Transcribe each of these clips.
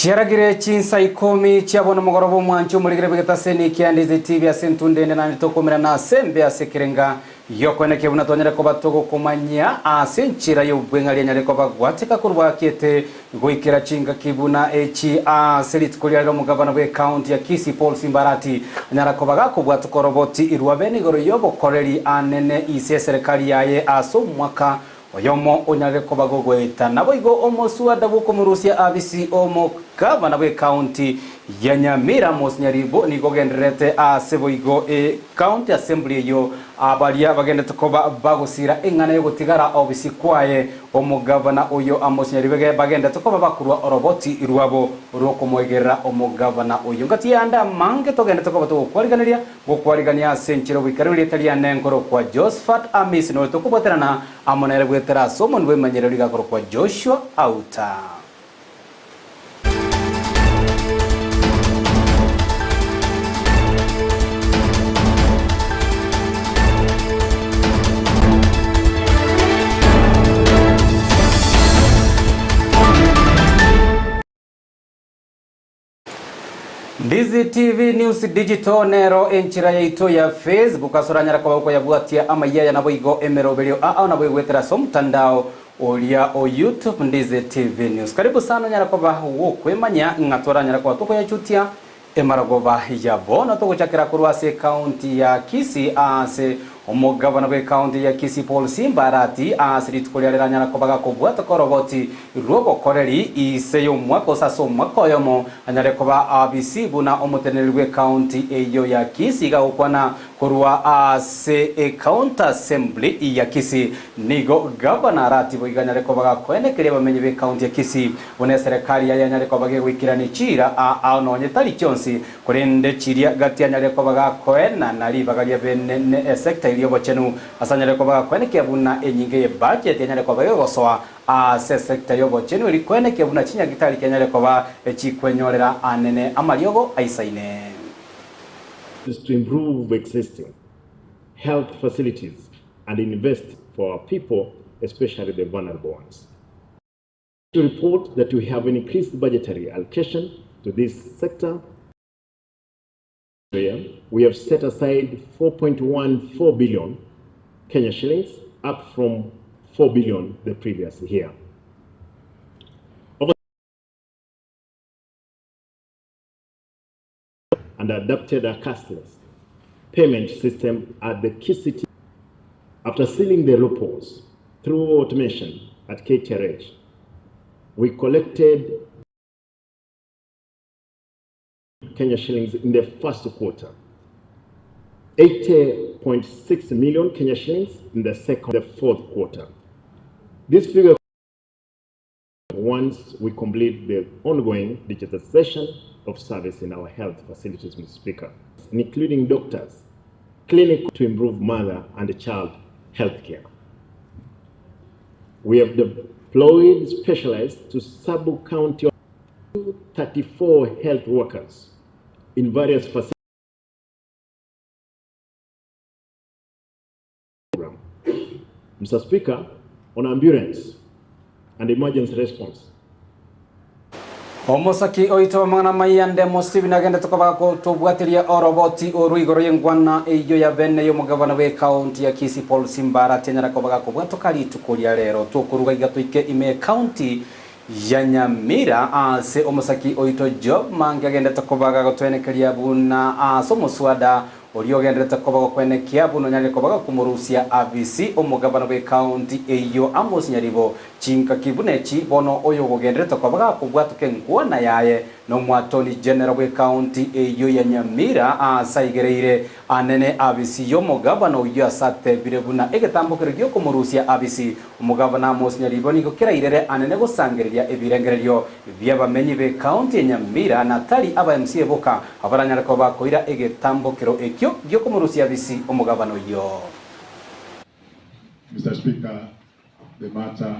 Chiaragire chinsa ikomi chia bono mogoroba omwanchi omorigere bw'egetaseni kia Ndizi TV ase entunda ende naende tokomerana ase embe ase ekerenga giokoenekia buna twanyare koba togokomanyia ase enchera y'obweng'ari enyare koba gwateka korwa akiete goikera chingaki buna echi ase rituko riarero omogabana bw'ecounty ya Kisii Paul Simbarati anyara koba gakobwatoka oroboti rwa bene igoro y'obokoreri anene ise eserekari yaye ase omwaka Oyomo onyare koba gogoeta. Naboigo omoswada bw'okomorusia abisi omogavana bw'ecounty ya Nyamira Amos Nyaribo nigo ogendererete ase boigo ecounty assembly eyio abaria bagendete koba bagosira eng'ana yogotigara obisi kwaye omogavana oyo Amos Nyaribo bagendete koba bakorua oroboti rwabo rw'okomoegerera omogavana oyo. Ngati y'ande amange togendete koba togokwariganeria Gokwarigania ase enchera oboikeranu erieta riane nkorokwa Josphat Amisi noyo tokobwaterana amo nere goetera ase omonwa bw'emanyerero rigakorokwa Joshua Auta. Ndizi TV News Digital nero enchera yaito ya Facebook ase oranyare koba okoyabwatia amayia aya naboigo emeroberio ao nabo egwetera ase omotandao oria o YouTube Ndizi TV News. Karibu sana onyare koba gokwemanya ng'a toranyare koba tokoyachutia emarogoba ya bono togochakera korwa ase ecounty ya Kisii ase Omogabana bw'ecounty ya Kisii Paul Simba Arati ase rituko riare ranyara koba gakobwatoka oroboti rw'obokoreri ise y'omwaka gose ase omwaka oyomo anyare koba abisi buna omoteneneri bw'ecounty eyio ya Kisii gagokwana korwa ase ecounty assembly ya Kisii. Nigo gavana Arati boigo anyare koba gakoenekeria abamenyi b'ecounty ya Kisii buna eserekari yaye anyare koba gegoikerania chiira ao nonye tari chionsi Korende chiria gati anyare koba gakoenana ribaga ria bene ne esecta eria y'obochenu, ase anyare koba gakoenekia buna enyinga ye budget enyare koba egosoa ase esecta y'obochenu eri koenekia buna chinyagitari chianyare koba chikwenyorera anene amariogo aisaine. Is to improve existing health facilities and invest for our people, especially the vulnerable ones. To report that we have increased budgetary allocation to this sector. We have set aside 4.14 billion Kenya shillings, up from 4 billion the previous year. Over and adopted a cashless payment system at the Kisii after sealing the loopholes through automation at KTRH. We collected Kenya shillings in the first quarter, 80.6 million Kenya shillings in the second, the fourth quarter. This figure once we complete the ongoing digitization of service in our health facilities, Mr. Speaker, including doctors, clinic to improve mother and child health care. We have deployed specialists to sub-county 34 health workers in various facilities. Mr. Speaker, on ambulance and emergency response. Omosaki oito bw'amang'ana amaya Ndemo Stephen agendete koba gotobwateria oroboti orwo igoro y'enkwana eyio ya bene y'omogabana bw'ecounty ya Kisii Paul Simbara tianyara koba gakobwatoka rituko ria rero. Tokoruga iga toike ime y'ecounty ya Nyamira ase omosaki oito Job Mange agendete koba gagotoenekeria buna ase omoswada Oria ogenderete koba gokwenekia buna onyare koba gokomorusia Abisi, omogabana bw'ekaunti eyio Amos Nyaribo, chingaki buna echi, bono oyogogenderete koba gakobwatoka enkwana yaye nomwatoni general bw'ekaunti eyio ya Nyamira aase aigereire anene Abisi y'omogabana oyio ase atebire buna egetambokero giokomorusia Abisi omogabana Amos Nyaribo nigo kerairere anene gosangereria ebirengererio bi'abamenyi b'ekaunti ya Nyamira na tari aba MCA boka abaranyare koba bakoira egetambokero ekio gi'okomorusia bisi omogabana oyio. Mister Speaker, the matter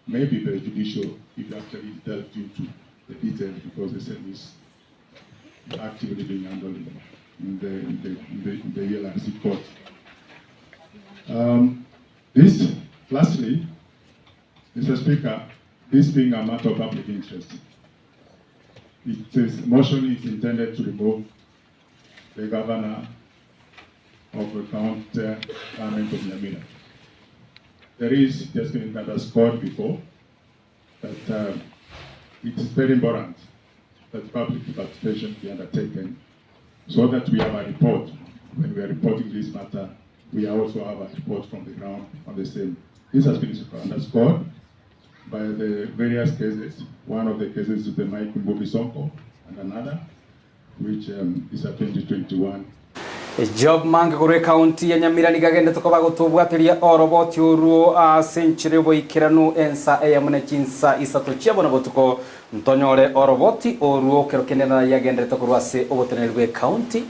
may be prejudicial if actually delved into the details because the same is actively being handled in the, in the, in the, in the ELRC court. This, lastly, Mr. Speaker, this being a matter of public interest, It is, motion is intended to remove the governor of the county government of Nyamira. There is, it has been underscored before, that it is very important that public participation be undertaken so that we have a report. When we are reporting this matter, we also have a report from the ground on the same. This has been underscored by the various cases. One of the cases is the Mike Mbuvi Sonko and another, which is a 2021. Job Mange korwa ekaunti ya Nyamira nigo agendete koba gotobwateria oroboti orwo ase enchera y'oboikeranu ensa eyemo ne chinsa isato chia bono botuko ntonyore oroboti orwo kero kende naye agenderete korwa ase oboteneneri bw'ekaunti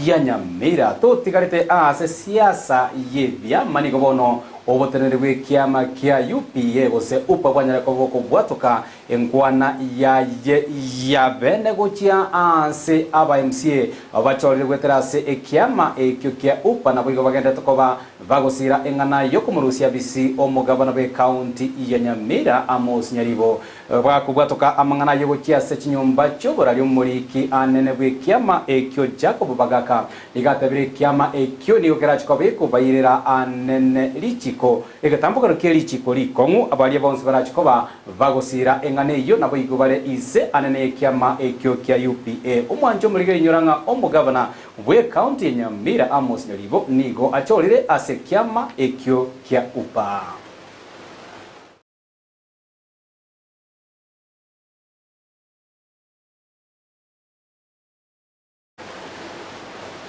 ya Nyamira. Totigarete ase siasa y'ebiama nigo bono oboteneneri bw'ekiama kia UPA gose UPA bwanyare koba bokobwatoka Enkwana yaye yabene gochia aase aba MCA bachorire goetera ase ekiama ekio kia UPA naboigo bagenderete koba bagosira eng'ana yokomorusia abisi omogabana bw'ecounty ya Nyamira Amos Nyaribo bakobwatoka amang'ana ayio gochia ase chinyomba chioborari omoriki anene bw'ekiama ekio Jacob Bagaka nigo atebire ekiama ekio nigo kerache koba ekobairera anene richiko egetambokero kie richiko rikong'u abaria bonsi barache koba Bagosiira eng'ana eyio naboigo bare inse anene y'ekiama ekio kia UPA. Omwancho omorigeri inyora ng'a omogavana bw'ecounty ya Nyamira Amos Nyaribo nigo achorire ase ekiama ekio kia UPA.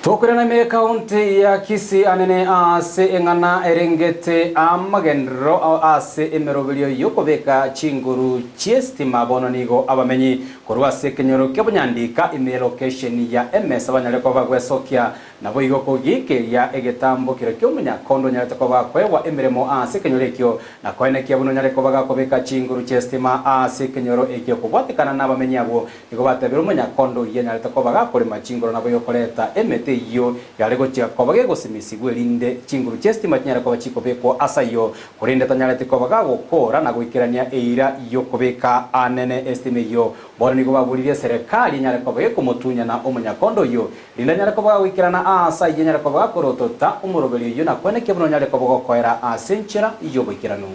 Tokoirana ime y'ekaunti ya Kisii anene ase eng'ana erengete amagenderero ase emeroberio y'okobeka chinguru chi'esitima bono nigo abamenyi korwa ase ekenyoro kia Bonyandika ime y'elokesheni ya Emesa banyare koba gwesokia naboigo kogiikeria egetambo keria ki'omonyakondo onyarete koba koegwa emeremo ase ekenyoro ekio na koenekia buna onyare koba gakobeka chinguru chi'esitima ase ekenyoro ekio kobwatekana nabamenyi abwo Nigo batebire omonyakondo oyio anyarete koba gakorema chingoro nabo yokoreta emete eyio yare gochia koba gegosimisigwa erinde chinguru chi'esitima chinyare koba chikobekwa ase ayio, korende tanyareti koba gagokoora na goikerania eira y'okobeka anene esitima eyio. Bono nigo baboririe eserekari enyare koba gekomotunyana omonyakondo oyio, erinde anyare koba gagoikerana aase ayio anyare koba gakorotota omoroberi oyio na kwenekia buna onyare koba gokoera ase enchera y'oboikeranu.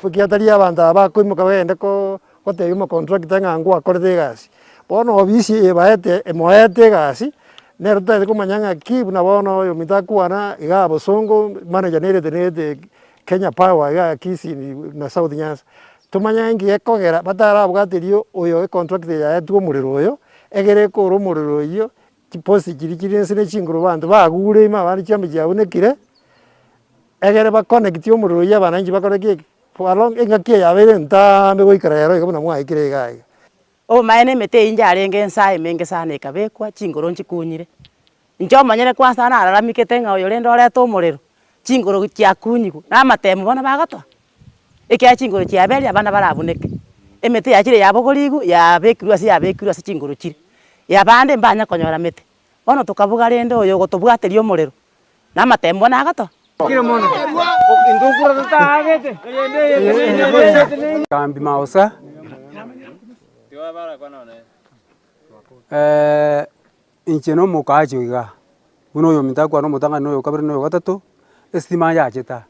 Ekiagera abanto aba bakoimoka bagende ko. Gotebia omocontractor ng'a ngwakorete egasi, bono obisi eye baete emoete egasi, nero totaete komanya ng'aki buna bono oyominto akwana igaa bosongo manager nere etenerete Kenya Power igaa Kisii na South Nyanza, tomanye nki gekogera batarabwateria oyo econtractor eye yaetwe omorero oyo, egere ekore omorero oyio, chipost chiria chire inse na chinguru abanto bagure ime abande chiombe chiabunekire, egere baconnect omorero oyio abananchi bakore ki? For a long engaki eye yabeire entambe goikera rero iga buna mwaikire iga iga. Obomaene emete eyio yarenge ensae emenge sana ekabekwa, chingoro nchikunyire. Inche omonyene kwansa nararamikete ng'a oyo rende orete omorero, chingoro chiakunyigwe, na amatemo bono bagotoa, ekiagera chingoro chiaberia abana barabuneke. Emete yachire yabogorigwe, yabekirwe ase yabekirwe ase chingoro chire, yabande mbanya konyora mete. Bono tokabuga rende oyo ogotobwateria omorero, na amatemo bono agatoa. Kambi maosa inche na omokaachi igaa, buna oyominto akwane omotang'ani na oyokabere na oyogatato, esitima yachete aa,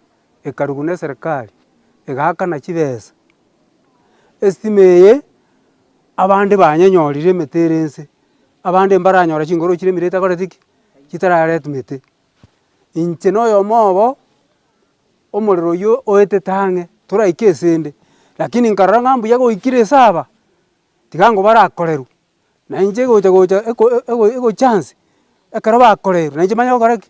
ekarugwa na eserekari, egaakana chibesa. Esitima eye, abande banyenyorire emete ere nse, abande mbaranyora chingoro chiremire etakoreti ki? Chitararetwa mete. Inche na oyomo obo, omorero oywo oetete ang'e, toraike esende, lakini nkarora ng'a mbuya goikire ase aba, tiga ngo barakorerwe, na inche gocha gocha eko ego egochance, ekero bakorerwe, na inche manye gokora ki?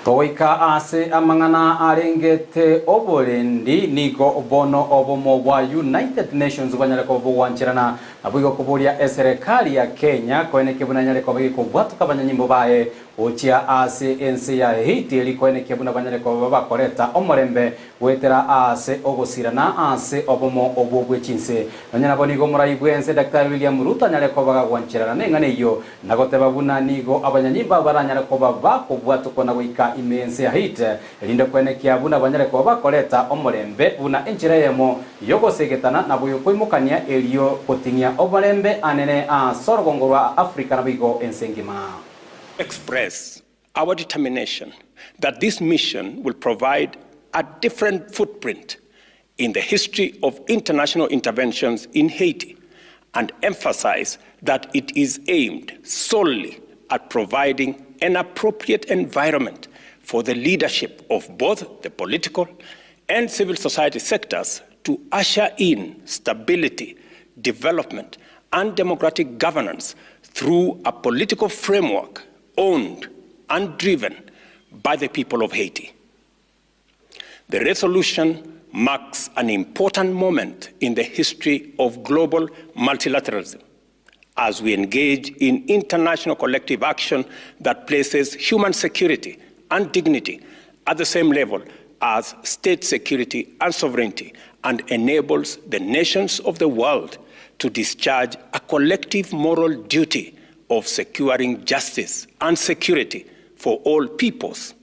Togoika ase amang'ana arengete oborendi, nigo bono obomo bwa United Nations bwanyare koba bogwancherana naboigo koboria eserekari ya Kenya koenekia buna enyare koba gekobwatoka abanyanyimbo baye. Gochia ase ense ya Haiti rikoenekia buna banyare koba bakoreta omorembe goetera aase ogosirana ase obomo obwo bwe chinse. Nonya nabo nigo omorai bw'ense Daktari William Ruto anyare koba gagwancherana neng'ana eyio na goteba buna nigo abanyanyimbo aba baranyare koba bakobwatokwa na goika ime y'ense ya Haiti erinde koenekia buna banyare koba bakoreta omorembe buna enchera eyemo yogosegetana na boyokoimokania erio goting'ia omorembe anene ase orogongo rwa Africa naboigo ense engima. Express our determination that this mission will provide a different footprint in the history of international interventions in Haiti and emphasize that it is aimed solely at providing an appropriate environment for the leadership of both the political and civil society sectors to usher in stability, development, and democratic governance through a political framework owned and driven by the people of Haiti. The resolution marks an important moment in the history of global multilateralism as we engage in international collective action that places human security and dignity at the same level as state security and sovereignty and enables the nations of the world to discharge a collective moral duty of securing justice and security for all peoples.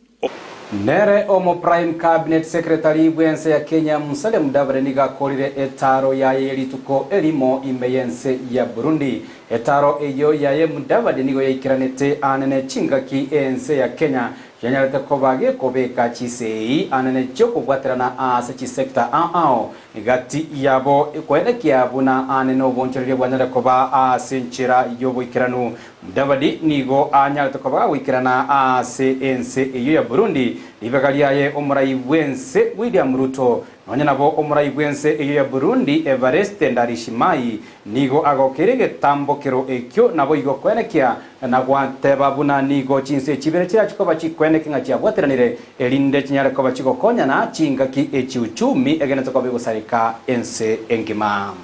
Nere omo Prime Cabinet Secretary bw'ense ya Kenya Musalia Mudavadi nigo akorire etaro yaye ye rituko erimo ime y'ense ya Burundi. Etaro eyio yaye Mudavadi nigo yaikeranete anene chingaki ense ya Kenya yanyarete koba gekobeka chisei anene chi'okobwaterana ase chisector ao ao Gati yabo koenekia buna aane nobonchoreria bwanyare koba ase enchera y'oboikeranu. Mudavadi nigo anyarete koba gagoikerana ase ense eyio ya Burundi ribaga riaye omorai bw'ense William Ruto. Nonya nabo omorai bw'ense eyio ya Burundi Evariste Ndayishimiye Nigo agokeire egetambokero ekio, naboigo koenekia na gwateba buna nigo chinse chibere chirache koba chikoeneke ng'a chiabwateranire, erinde chinyare koba chigokonyana chingaki echiuchumi egenete koba egosareka ense engima.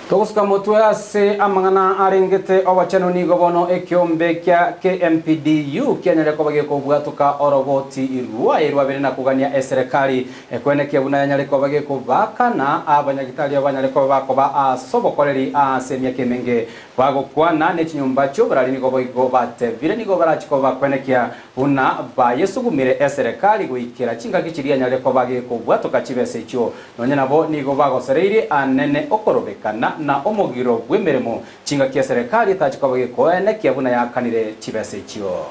Togosuka motwe ase amang'ana arengete obochenu nigo bono ekeombe kia KMPDU kianyare koba gekobwatoka oroboti rwaye rwabere na kogania eserekari ekwenekia buna yanyare koba gekobakana abanyagitari abo banyare koba bakoba ase obokoreri ase emiaka emenge bagokwana ne chinyomba chioborari nigo boigo batebire nigo barachi koba bakwenekia buna bayesugumire eserekari goikera chingaki chiria yanyare koba gekobwatoka chibesa echio Nonya nabo nigo bagosereirie anene okorobekana na omogiro bw'emeremo, chingaki eserekari etachi koba gekoenekia buna yaakanire chibesa echio.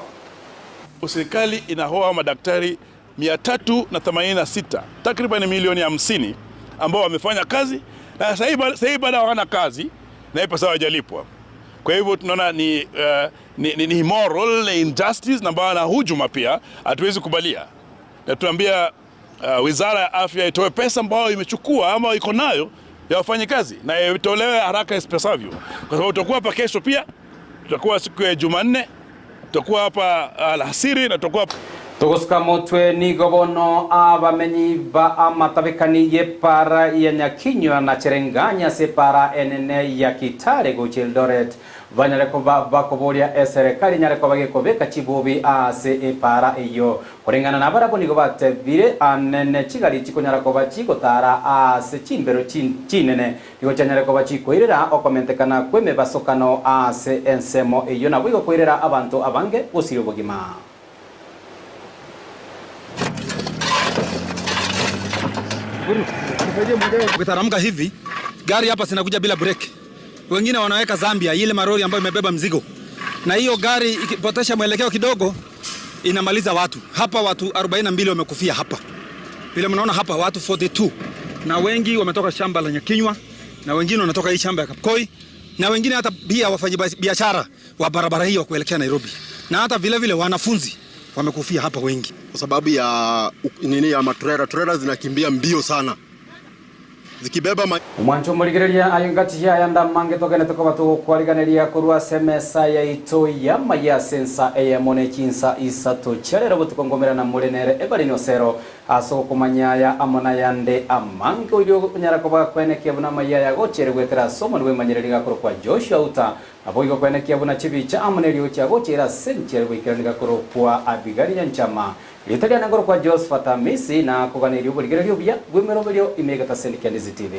Serikali inahoa madaktari 386 takriban milioni 50 ambao wamefanya kazi na sasa hivi bado hawana kazi na hii pesa hawajalipwa. Kwa hivyo tunaona ni, uh, ni, ni, ni immoral, ni injustice na ambayo na hujuma pia hatuwezi kubalia, na tunaambia wizara ya afya itoe pesa ambayo imechukua ama iko nayo ya wafanyikazi na itolewe haraka ipasavyo, kwa sababu tutakuwa hapa kesho pia, tutakuwa siku ya Jumanne, tutakuwa hapa alasiri na tutakuwa Togosuka motwe nigo bono abamenyi ba amatabekani y'epara ya Nyakinyua na Cherengany ase epara enene ya Kitale gochia Eldoret Banyare koba bakoboria eserekari enyare koba gekobeka chibobi ase epaara eyio. Koreng'ana nabarabwo nigo batebire anene chigari chikonyara koba chigotara ase chimbero chinene nigo chianyare koba chikoirera okomentekana kw'emebasokano ase ensemo eyio naboigo koirera abanto abange gosiria obogima. Ukitaramka hivi gari hapa zinakuja bila break. Wengine wanaweka Zambia ile marori ambayo imebeba mzigo, na hiyo gari ikipotesha mwelekeo kidogo inamaliza watu hapa. Watu 42 wamekufia hapa, vile mnaona hapa watu 42, na wengi wametoka shamba la Nyakinywa na wengine wanatoka hii shamba ya Kapkoi na wengine hata pia wafanyabiashara wa barabara hiyo kuelekea Nairobi, na hata vile vile wanafunzi wamekufia hapa wengi kwa sababu ya nini ya matrela. Trela zinakimbia mbio sana. zikibeba ma Omwancho omorigereria aye ngati yaya ndamange togenete koba togokwariganeria korwa ase emesa yaito y'amaya ase ensa eyemo ne chinsa isato chiarero botuko ngomerana more nere Evelyn Osero ase ogokomanya aya amo nayande amange oyio onyara koba kwenekia buna amaya aya agochiere goetera ase omonwe bw'emanyereri gakorokwa Joshua Uta Naboigo kwenekia buna chibicha amo neriogo chiagochiera ase enchera goikeranu gakorokwa Abigari Nyanchama. Rieta riane nkorokwa Josphat Amisi, na koganeria oborigereria obuya bw'emeroberio ime y'egetaseni kia Ndizi TV.